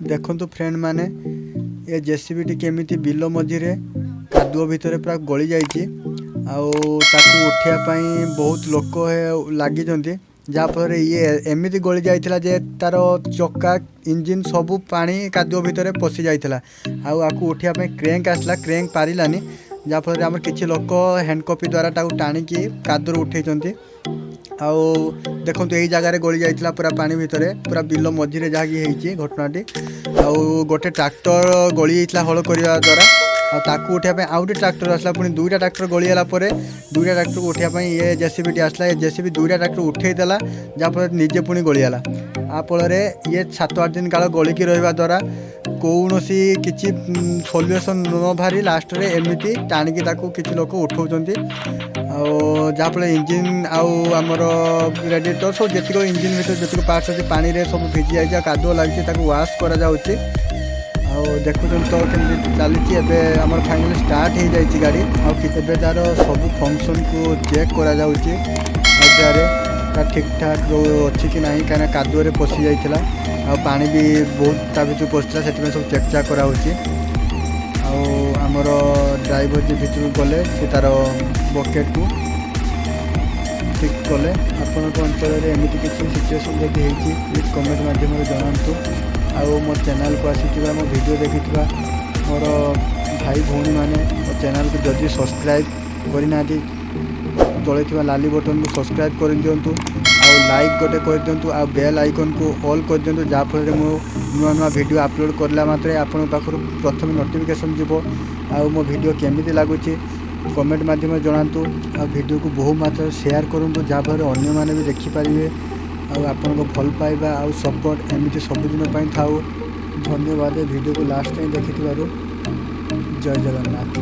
ଦେଖନ୍ତୁ ଫ୍ରେଣ୍ଡ ମାନେ, ଏ ଜେସିବିଟି କେମିତି ବିଲ ମଝିରେ କାଦୁଅ ଭିତରେ ପୁରା ଗଳି ଯାଇଛି ଆଉ ତାକୁ ଉଠିବା ପାଇଁ ବହୁତ ଲୋକ ଲାଗିଛନ୍ତି। ଯାହାଫଳରେ ଇଏ ଏମିତି ଗଳି ଯାଇଥିଲା ଯେ ତାର ଚକା, ଇଞ୍ଜିନ୍ ସବୁ ପାଣି କାଦୁଅ ଭିତରେ ପଶି ଯାଇଥିଲା। ଆଉ ଆକୁ ଉଠିବା ପାଇଁ କ୍ରେଙ୍କ ଆସିଲା, କ୍ରେଙ୍କ ପାରିଲାନି। ଯାହାଫଳରେ ଆମର କିଛି ଲୋକ ହ୍ୟାଣ୍ଡ କପି ଦ୍ୱାରା ତାକୁ ଟାଣିକି କାଦୁଅରୁ ଉଠେଇଛନ୍ତି। ଆଉ ଦେଖନ୍ତୁ, ଏଇ ଜାଗାରେ ଗଳି ଯାଇଥିଲା ପୁରା ପାଣି ଭିତରେ, ପୁରା ବିଲ ମଝିରେ ଯାହାକି ହେଇଛି ଘଟଣାଟି। ଆଉ ଗୋଟେ ଟ୍ରାକ୍ଟର ଗଳି ଯାଇଥିଲା ହଳ କରିବା ଦ୍ୱାରା, ଆଉ ତାକୁ ଉଠିବା ପାଇଁ ଆଉ ଗୋଟେ ଟ୍ରାକ୍ଟର ଆସିଲା। ପୁଣି ଦୁଇଟା ଟ୍ରାକ୍ଟର ଗଳିଗଲା ପରେ ଦୁଇଟା ଟ୍ରାକ୍ଟରକୁ ଉଠିବା ପାଇଁ ଇଏ ଜେସିବିଟି ଆସିଲା। ଏ ଜେସିବି ଦୁଇଟା ଟ୍ରାକ୍ଟର ଉଠେଇ ଦେଲା, ଯାହାଫଳରେ ନିଜେ ପୁଣି ଗଳିଗଲା। ଆ ଫଳରେ ଇଏ 7-8 ଦିନ କାଳ ଗଳିକି ରହିବା ଦ୍ୱାରା କୌଣସି କିଛି ସଲ୍ୟୁସନ୍ ନ ବାହାରି ଲାଷ୍ଟରେ ଏମିତି ଟାଣିକି ତାକୁ କିଛି ଲୋକ ଉଠଉଛନ୍ତି। ଆଉ ଯାହାଫଳରେ ଇଞ୍ଜିନ୍ ଆଉ ଆମର ରେଡ଼ିଏଟର୍ ସବୁ, ଯେତିକ ଇଞ୍ଜିନ୍ ଭିତରେ ଯେତିକ ପାର୍ଟସ୍ ଅଛି, ପାଣିରେ ସବୁ ଭିଜି ଯାଇଛି ଆଉ କାଦୁଅ ଲାଗିଛି। ତାକୁ ୱାଶ୍ କରାଯାଉଛି। ଆଉ ଦେଖୁଛନ୍ତି ତ କେମିତି ଚାଲିଛି। ଏବେ ଆମର ଫାଇନାଲି ଷ୍ଟାର୍ଟ ହେଇଯାଇଛି ଗାଡ଼ି। ଆଉ ଏବେ ତା'ର ସବୁ ଫଙ୍କସନ୍କୁ ଚେକ୍ କରାଯାଉଛି ଆଗାରେ ତା ଠିକ୍ଠାକ୍ ଅଛି କି ନାହିଁ, କାହିଁକିନା କାଦୁଅରେ ପଶି ଯାଇଥିଲା ଆଉ ପାଣି ବି ବହୁତ ତା ଭିତରୁ ପଶିଥିଲା। ସେଥିପାଇଁ ସବୁ ଚେକ୍ ଚାକ୍ କରାହେଉଛି। ଆଉ ଆମର ଡ୍ରାଇଭର ଯିଏ ଭିତରକୁ ଗଲେ, ସେ ତା'ର ବକେଟ୍କୁ ଠିକ୍ କଲେ। ଆପଣଙ୍କ ଅଞ୍ଚଳରେ ଏମିତି କିଛି ସିଚୁଏସନ୍ ଯଦି ହେଇଛି, ପ୍ଲିଜ୍ କମେଣ୍ଟ ମାଧ୍ୟମରେ ଜଣାନ୍ତୁ। ଆଉ ମୋ ଚ୍ୟାନେଲ୍କୁ ଆସିଥିବା, ମୋ ଭିଡ଼ିଓ ଦେଖିଥିବା ମୋର ଭାଇ ଭଉଣୀମାନେ ମୋ ଚ୍ୟାନେଲ୍କୁ ଯଦି ସବସ୍କ୍ରାଇବ୍ କରିନାହାନ୍ତି, ତଳେ ଥିବା ଲାଲି ବଟନ୍କୁ ସବସ୍କ୍ରାଇବ୍ କରିଦିଅନ୍ତୁ ଆଉ ଲାଇକ୍ ଗୋଟେ କରିଦିଅନ୍ତୁ ଆଉ ବେଲ୍ ଆଇକନ୍କୁ ଅଲ୍ କରିଦିଅନ୍ତୁ, ଯାହାଫଳରେ ମୁଁ ନୂଆ ନୂଆ ଭିଡ଼ିଓ ଅପଲୋଡ଼ କଲା ମାତ୍ରେ ଆପଣଙ୍କ ପାଖରୁ ପ୍ରଥମେ ନୋଟିଫିକେସନ୍ ଯିବ। ଆଉ ମୋ ଭିଡ଼ିଓ କେମିତି ଲାଗୁଛି, କମେଣ୍ଟ ମାଧ୍ୟମରେ ଜଣାନ୍ତୁ। ଆଉ ଭିଡ଼ିଓକୁ ବହୁ ମାତ୍ରାରେ ସେୟାର କରନ୍ତୁ, ଯାହାଫଳରେ ଅନ୍ୟମାନେ ବି ଦେଖିପାରିବେ। ଆଉ ଆପଣଙ୍କ ଭଲ ପାଇବା ଆଉ ସପୋର୍ଟ ଏମିତି ସବୁଦିନ ପାଇଁ ଥାଉ। ଧନ୍ୟବାଦ ଏ ଭିଡ଼ିଓକୁ ଲାଷ୍ଟ ଯାଏଁ ଦେଖିଥିବାରୁ। ଜୟ ଜଗନ୍ନାଥ।